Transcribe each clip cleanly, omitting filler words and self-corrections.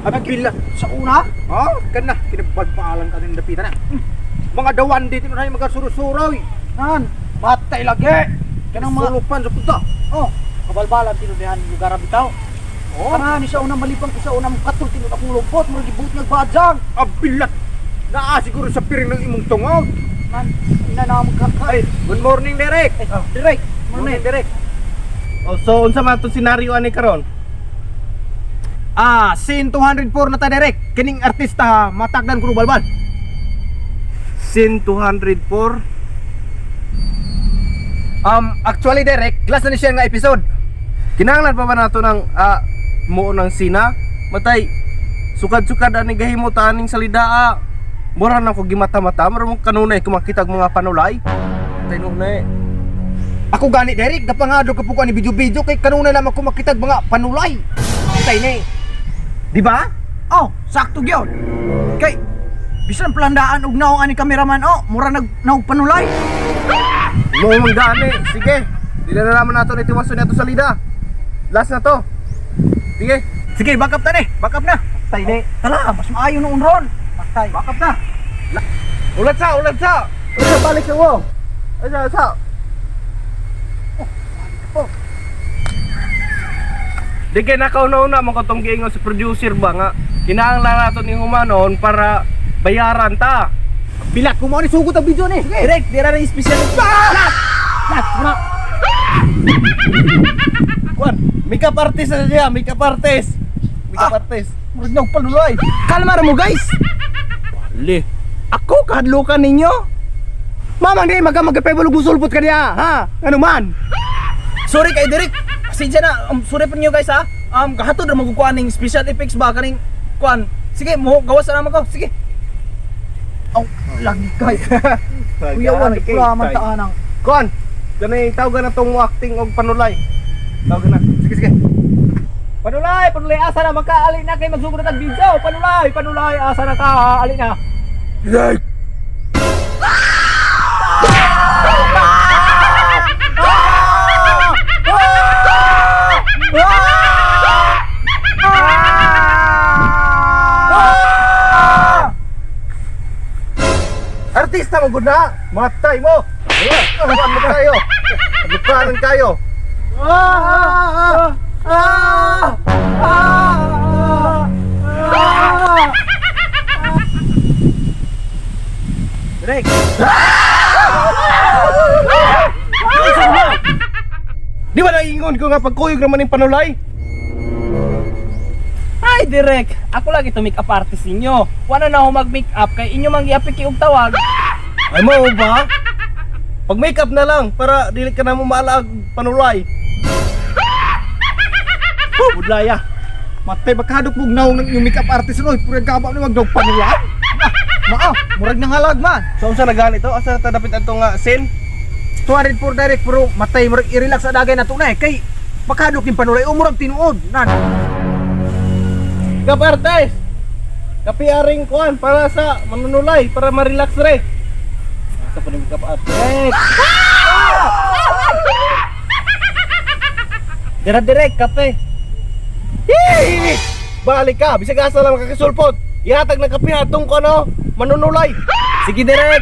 Abila. Sa una? Oh, kana kinabalbalan ka ng dapitan na. Mga dawan dito na mga suro-suroy. Nan, matay lagi. Kanang mga Sulupan sa puta. oh, kabalbalan tinudihan lugar bitaw. Oh, Kana ni sa unang malipang ko sa unang katol tinud akong lupot, murag gibuot nga badyang. abilat. Naa siguro sa piring ng imong tungog. Nan, ina na magkaka. Ay, good morning, Derek. Ay, direk. Morning, Derek. Oh, so unsa man tong senaryo ani karon? Ah, scene 204 na ta, Derek. Kining artista ha, matagdan ko balbal. Scene 204. Actually, Derek, last na ni siya nga episode. Kinahanglan pa ba nato ng muo ng sina? Matay sukad-sukad ani gahimo ta aning salidaa. Mura na ko gimata-mata, mura mo kanunay kumakita og mga panulay. Tay nunay. Ako gani, Derek, gapangado ka po ko ani video-video kay kanunay lamang ko makitag mga panulay. Tay ni. Di ba? Oh, sakto gyud. Kay bisan plandaan og naong ani kameraman oh, mura nag naog panulay. Mo man gani. Sige. Dili na naman nato ni tiwason nato salida. Last na to. Sige. Sige, back up ta ni. Back up na. Tay ni. Tala, mas maayo noon ron. Matay. Back up na. Ulat sa, ulat sa. Ulat sa balik sa mo. Ulat sa. Oh, Di kay nakauna-una mo katong giingon sa producer ba nga kinahanglan nato ni humanon para bayaran ta. Bilat ko mo ni sugot ang video ni. Sige. Direk, dira na yung special. Last na. Kuan, makeup artist na siya, makeup artist. Makeup artist. Murag naog panulay. Kalma ra mo guys. Ali. Ako kahadlukan ninyo. Mamang di maga magapebulog musulpot ka niya, ha? Ano man? Sorry kay Direk. Pasensya na. Sorry po ninyo guys ha. Kahatod ra magkukuha ning special effects ba kaning kuan. Sige, mo gawas na naman ko. Sige. Aw, lagi kay. Kuyawan, pula man ta anang. Kuan, ganay tawag na tong acting og panulay. Tawag na. Sige, sige. Panulay, panulay, asa na magkaali na kay magsugod na tag video. Panulay, panulay, asa na ka, ali na. Artista mo gud na. Matay mo. Kuan mo kayo. Lukaran kayo. Ah! Ah! Ah! Ah! Direk. Di ba naingon ko nga pagkuyog naman yung panulay? Ay, Direk. Ako lagi to make up artist ninyo. Wala na ako mag-make up kay inyo mang giapiki og tawag. Ay mo ba? Pag makeup na lang para dili ka na mo maalaag panulay. Budlaya. Matay bakadok mo naong ng inyong makeup artist no, puro gaba ni magdog panulay. Mao, murag nangalag man. So unsa na gani to? Asa ta dapit adto nga scene? 204 direct pero matay mo i-relax sa dagay na to na eh kay bakadok yung panulay umurag tinuod. Nan. Makeup artist. Kapiaring kuan para sa manunulay para ma-relax re. Asa pa ni makeup artist? Direk. Dira Direk, kape. Yee! Balik ka, bisag asa lang makakasulpot. Ihatag ng kape atong kuno, manunulay. Sige, Direk.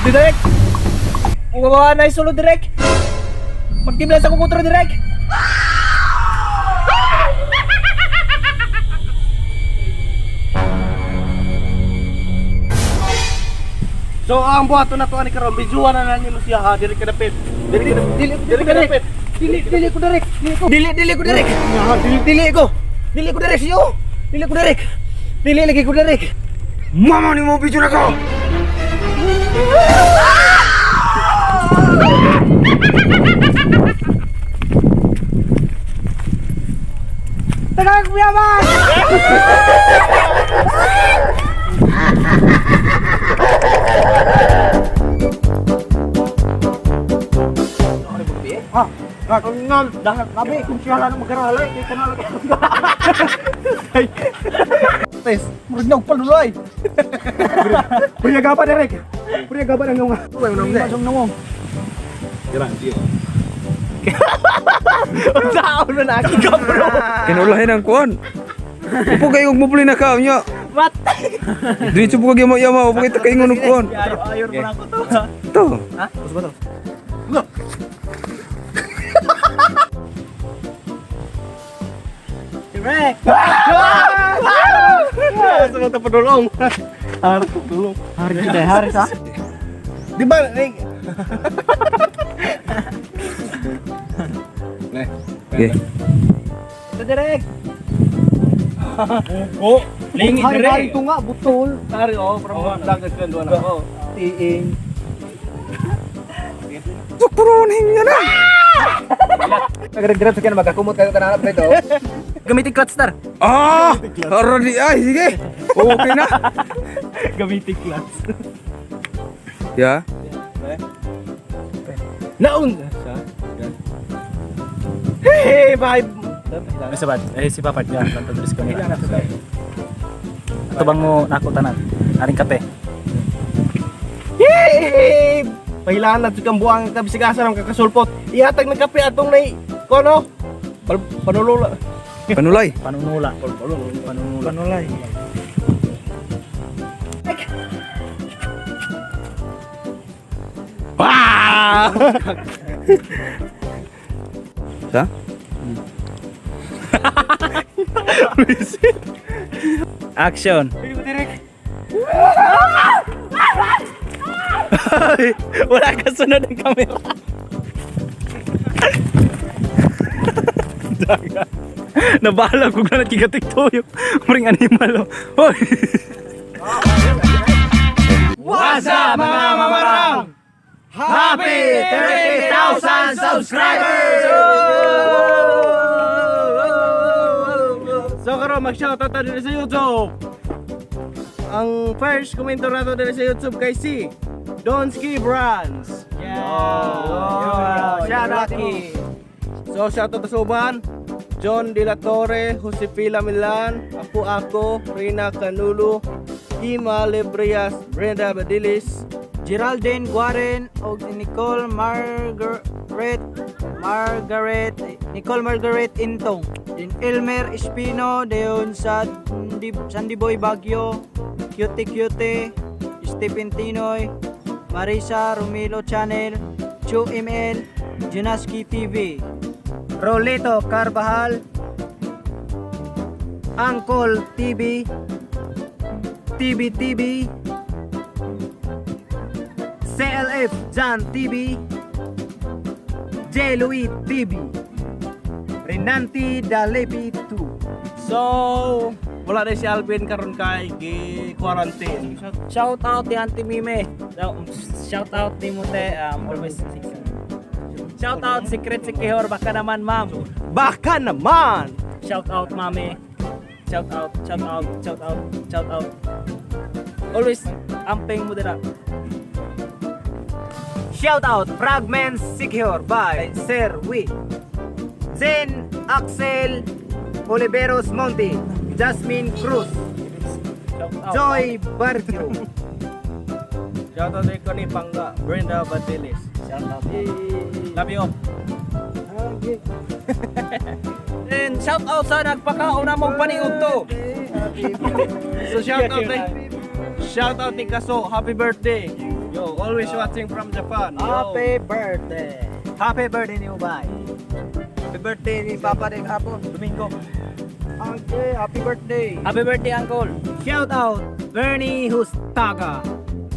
Direk! Uwawa na yung sulod, Direk! Magtibla sa kukutro, Direk! So ang buhaton na to ani karon, bijuan na na nimo siya ha, dili ka dapit. Dili ka dili dili ka dapit. Dili dili ko direct. Dili ko. Dili dili ko direct. Dili dili ko. Dili ko direct siyo. Dili ko direct. Dili lagi ko direct. Mama ni mo video na ko. Tagang kuyaman. Ha? Ang dahan labi kung siya lang magaralay kay kanala. Martes. Murag na panulay. Punya gaba direk. Punya gaba nang nga. Masong nawong. Unsaon man na ako bro. Kinulahin ang kuan. Upo kayo og mupli na ka unya. Matay. Diretso po kag yama-yama, upo kita kay ingon og kuan. Ayo ayo man ako to. To. Direk. Sa mga padulong. Hari padulong. Hari kita, hari sa. Di ba? Eh, Okay. Ito direk. Oh, lingi Hari dire. hari tunga butol. Hari oh, pero dagat kan doon ako. Tiing. Sukpuron hinya na. Nagregrab sa kanya magakumot kayo kananap dito. Gamitin clutch star. Ah! Ready ay sige. Okay na. Gamitin clutch. Ya. Naun. Hey, bye. Ay sabad, eh si Papa diyan lanto diri sa kamera. Atubang mo nako tanan. Aring kape. Yay! Pahilaan na kang buang kabisigasan ang kakasulpot. Ihatag ng kape atong nay kono. Panulula. Panulay. Panunula. Panunula. Panulay. Wah! Sa? Action. Wala ka sunod ang kamera. Daga. Nabahala ko ganat kigatik toyo. Muring animal. Oh. Hoy. What's up, mga mamarang? Happy 30,000 subscribers! So karon mag-shoutout tayo dito sa YouTube. Ang first komento nato dito sa YouTube kay si Donski Brands. Yeah. Shout out. So shoutout sa uban. John De La Torre, Josefila Milan, Apo Ako, Rina Canulu, Ima Lebrias, Brenda Badilis, Geraldine Guaren og si Nicole Margaret Margaret Nicole Margaret Intong. Din Elmer Espino dayon sa Sandy Boy Bagyo, Cutie Cutie, Stephen Tinoy, Marisa Romilo Channel, Chu ML, Junaski TV. Rolito Carbajal. Angkol TV. TV TV. CLF Jan TV. J. Louis TV. Renanti Dalepi 2. So, wala na si Alvin karon kay gi quarantine. Shout out ni Auntie Mime. Shout out ni Mute, always six. Shout out Secret si Kihor, baka naman ma'am. Baka naman. Shout out mami. Shout out, shout out, shout out, shout out. Always amping mo dira. Shout out Fragments Secure by Sir Wee. Zen Axel Oliveros Monte, Jasmine Cruz, Shout out. Joy Barrio. Shout out ko ni Pangga, Brenda Batilis. Shout out. Love you. And shout out sa nagpakauna mong paniud to. So shout out ni Kaso, happy birthday. Yo, always watching from Japan. Yo. Happy birthday. Happy birthday ni Ubay. Happy birthday ni Papa Deng Hapon. Domingo. Okay, happy birthday. Happy birthday, Uncle. Shout out Bernie Hustaga.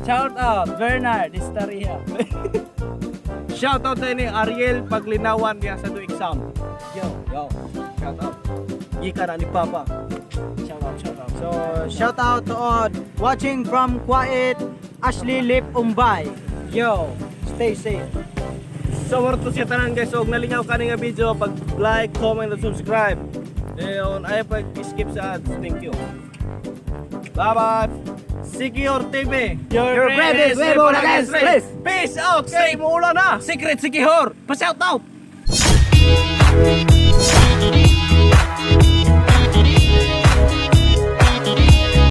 Shout out Bernard Estaria. Shout out ni Ariel Paglinawan niya sa do exam. Yo, yo. Shout out. Gika na ni Papa. Shout out, shout out. So, shout out to all watching from Quiet Ashley Lip Umbay. Yo, stay safe. So, moro to siya tanan guys. So, og nalingaw ka nga video, pag like, comment, and subscribe. Ayun, ay pag skip sa ads. Thank you. Bye-bye. Secure TV. Your bread is weapon against stress. Peace out. Kay muulan na. Secret si Kihor. Pa shout out.